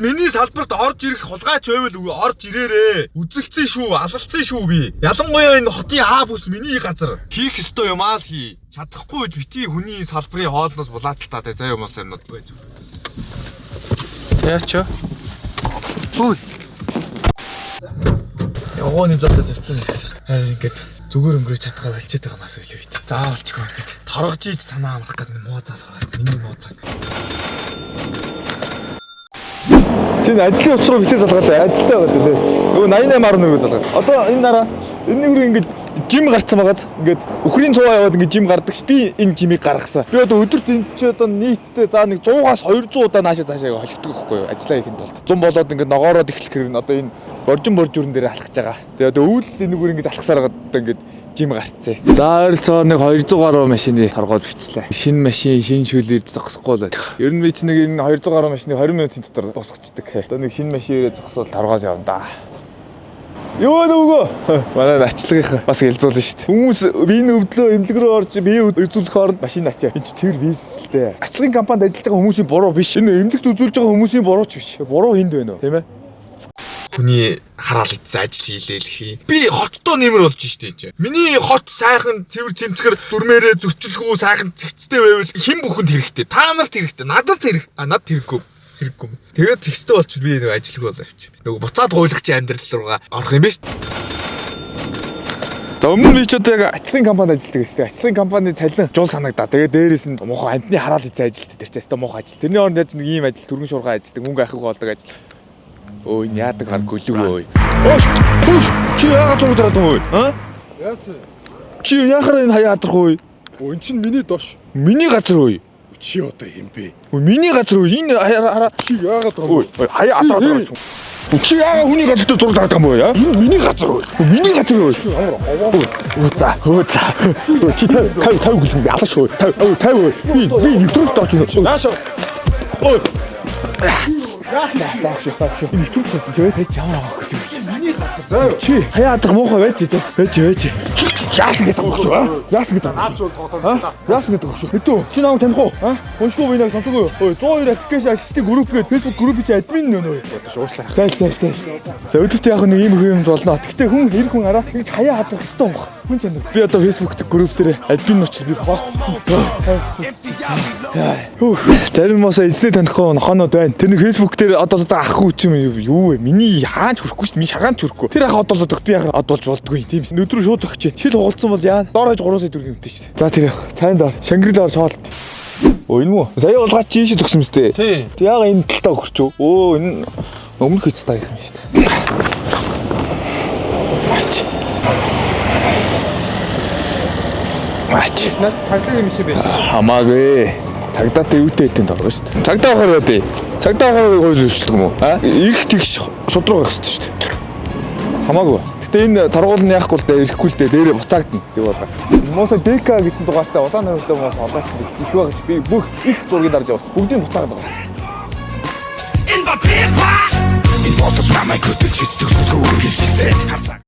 Миний салбарт орж ирэх хулгайч байвал орж ирээрээ. Үзэлцэн шүү, алалцсан шүү би. Ялангуяа энэ хотын хаа бүс миний газар. Хийх ёстой юм аа л хий. Чадахгүй гэж бити хүний салбарын хоолноос булаацалтаа заа юм уус юмнууд байж. Яач вэ? Хүй. Явгооны зовлон тавьсан байсан. Харин ингээд зүгээр өнгөрөөж чадгаа болчиход байгаа мас үлээ бит. Заавалчгүй ингээд торгож иж санаа амрах гэдэг муу заа сураад миний муу заа. Чи ажлын утас руу битээ залгаад ажилтаа байгаа тий. Нөгөө 88.1 залгаад. Одоо энэ нараа энэ нэг рүү ингээд жим гарцсан байгааз ингээд өхрийн цуваа яваад ингээд жим гардаг ш. Би энэ жимийг гаргасан. Би одоо өдөрт энэ чи одоо нийтдээ за нэг 100-аас 200 удаа наашаа цаашаа холигддог байхгүй юу? Ажлаа хийхэд тулд. 100 болоод ингээд ногоороод эхлэхээр нь одоо энэ боржин боржүрэн дээр алхаж байгаа. Тэгээ одоо өвөл энэ нүгэр ингээд алхасаар одоо ингээд жим гарцсан. За ойролцоогоор нэг 200 гаруй машины торгоод бичлээ. Шинэ машин, шинэ шүлээр зогсохгүй л байна. Ер нь би чи нэг энэ 200 гаруй машиныг 20 минутын дотор дуусгачихдаг. Одоо нэг шинэ машин ирээ зогсоод торгоод явна да. Юу нүгөө? Манай ачлагынхаа бас хэлзүүлнэ шүү дээ. Хүмүүс биеийн өвдлөө эмнэлэг рүү орж бие үзүүлэх хооронд машин ачаа. Энэ чи цэвэр бизнес л дээ. Ачлагын компанид ажиллаж байгаа хүмүүсийн буруу биш. Энэ эмнэлэгт үзүүлж байгаа хүмүүсийн буруу ч биш. Буруу хүнд байна уу? Тийм ээ? Хүний хараал идсэн ажил хийлээл хий. Би хоттоо нэмэр болж штэ энэ чинь. Миний хот сайхан цэвэр цэмцгэр дүрмээрээ зөрчилгүй сайхан цэгцтэй байвал хэн бүхэнд хэрэгтэй. Та нарт хэрэгтэй. Надад хэрэг. А надад хэрэггүй. Хэрэггүй. Тэгээд цэгцтэй болчихвол би нэг ажилгүй болоо явчих. Нөгөө буцаад гуйлах чи амьдрал руугаа орох юм биш. За өмнө нь би ч одоо яг ачлагын компанид ажилладаг гэсэн. Ачлагын компани цалин жул санагдаа. Тэгээ дээрээс нь муухай амтны хараал идсэн ажилт тэр чинь өстой муухай ажил. Тэрний оронд яаж нэг ийм ажил түргэн шуурхай ажилтдаг, мөнгө ахиуг олдог ажил. Өө энэ яадаг гар гөлөг өө. Өөш! Хөөш! Чи яагаад зураг дараад байгаа юм бэ? Аа? Яасан? Чи яхаар энэ хаяа хадрах вэ? Өө эн чинь миний дош. Миний газар өө. Чи одоо юм бэ? Өө миний газар өө. Энэ хараа. Чи яагаад байгаа Өө юм бэ? хаяа хадраад байгаа юм. Чи яагаад хүний газар дээр зураг дараад байгаа юм бэ? Аа? Энэ миний газар өө. Миний газар өө. Ямар овоо. Өө за, өө за. Өө чи 50 50 50 гэлэн би алаш өө. 50 өө 50 өө. Би нэвтрүүлэлт орж ирнэ. Нааша. Өө. Заах шүү, заах шүү. Энэ нэвтрүүлэлт чи байж ямар авах гэлэн бэ? Миний газар заа юу? Чи хаяа хадрах муухай байж тий. Байж байж. Яасан гэдэг юм шүү. Яасан гэдэг юм. Наач бол тоглоом та. Яасан гэдэг юм шүү. Хэдүү? Чи намайг таних уу? А? Уншгүй би нэг сонсоогүй юу? Ой 102 аппликейшн ажилтны групп гээд Facebook группийн чи админ нөө нөө. Уушлаарай. Зайл зайл зайл. За өдөрт яг нэг иймэрхүү юм болно. Гэхдээ хүн эр хүн араа ингэж хаяа хадрах ёстой юм баг. Хүн чанар. Би одоо Facebook дэх групп дээр админ учраас би пост. Хөөх. Зарим мосоо эзнээ танихгүй нохонод байна. Тэр нэг Facebook дээр одоо одоо ах хүү чим юу вэ? Миний хаач хүрэхгүй шүү дээ. Миний шагаан ч хүрэхгүй. Тэр ах одоолоод би яхаар одолж болдгүй тийм. Өдрөө шууд өгч. Шил хугалцсан бол яа. Доор хаж 3 сая төгрөг юмтэй шүү дээ. За тэр явах. Цайн доор. Шангрила ор шоолт. Өө энэ мүү? Сая улгаач чи ийшээ зогсон мэт. Тий. Яага энэ талтаа өгөрч үү? Өө энэ өмнөх хэц таа юм шүү дээ. Ач. Ач. Наад цагдаа юм шиг байсан. Хамаагүй. Цагдаатай юутэй хэдийн доргоо шүү дээ. Цагдаа авахар яа дээ. Цагдаа авахар хууль үйлчлдэг юм уу? А? Ирэх тэгш шудраг байх хэрэгтэй шүү дээ. Хамаагүй. Гэтэ энэ торгуул нь яахгүй л дээ, ирэхгүй л дээ, дээрээ буцаагдана. Зөв болгооч. Мууса ДК гэсэн дугаартай улаан хувьтай муус улааш их байгаа чи би бүх их зургийг дарж явсан. Бүгдийг буцаагаад байгаа. Энэ бодол намайг хөтөлж эцдэг шүлгөө үргэлжилсэн.